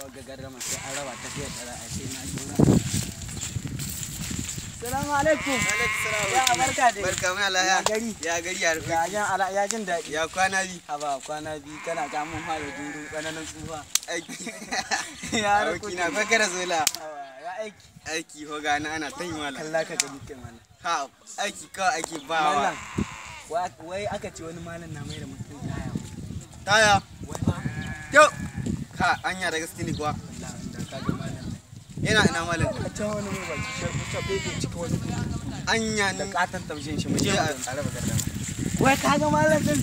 Ga garrama sai an raba ta fiye da a sai na jura. Salamu alaikum. Ya barka dai. Barka mai Allah ya. Ya gari. Ya gari ya rufe. Ya jin ala ya jin daɗi. Ya kwana bi. Haba kwana biyu kana ta mun fara duru tsananin tsufa. Aiki. Ya Aboki na bakara zola. Haba, ya aiki. Aiki ho gana ana ta yi mala. Kalla ka gani kai malam. Ha aiki kawai ake bawa. Malam. Wai aka ce wani malam na mai da mutum taya. Taya. Wai ba. Yo. Ka anya da gaske ne kuwa. Wallahi da ka ga malam. Yana ina malam. A can wani mai baki shabu shabu yake cika wani kudu. Anya Da ni. katon taushen shi mu je Je mu a raba gardama. Wai ka ga malam din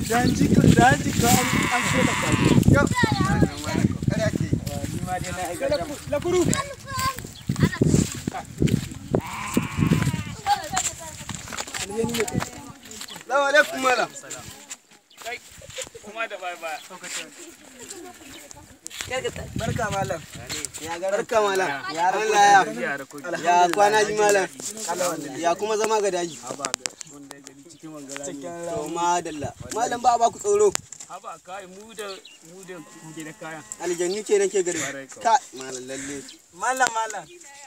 dan jika dan jika an so da kwaki. Yo. Malam ko kada ce. Ni ma dai na yi gardama. Lakuru. Salamu alaikum malam. Kuma da baya baya. Barka malam. Ya ga Barka malam. Ya Allah ya. Ya kwana bi malam. Ya kuma zama ga daji. Cikin To madalla. Malam ba a ba ku tsoro. Haba kai mu da kuke da kayan. Aljannu ke nake gari. Ka malam lalle. Malam malam.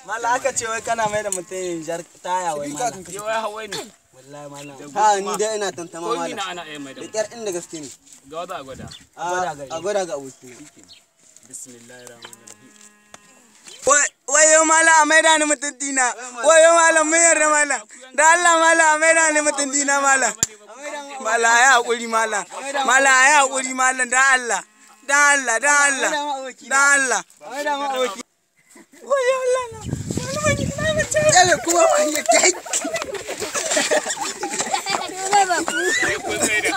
Malam aka ce wai kana mai da mutum jar taya wai malam. Yau ya hawai ne. Wallahi malam. Ha ni dai ina tantama Ko ni malam. na ana iya mai da Da mu. kyar inda gaske ne. Ga wata a gwada. A gwada ga abokina. Bismillahirrahmanirrahim. Wayo malam a maida ni mutum dina. Wayo malam mun yarda malam. Da Allah malam a maida ni mutum dina malam. Malam ayi hakuri malam. Malam ayi hakuri malam da Allah. Da Allah da Allah. Da Allah. Wayo Allah na. Malam na mace. Yalla kuma wani kai. Kun tsaye da.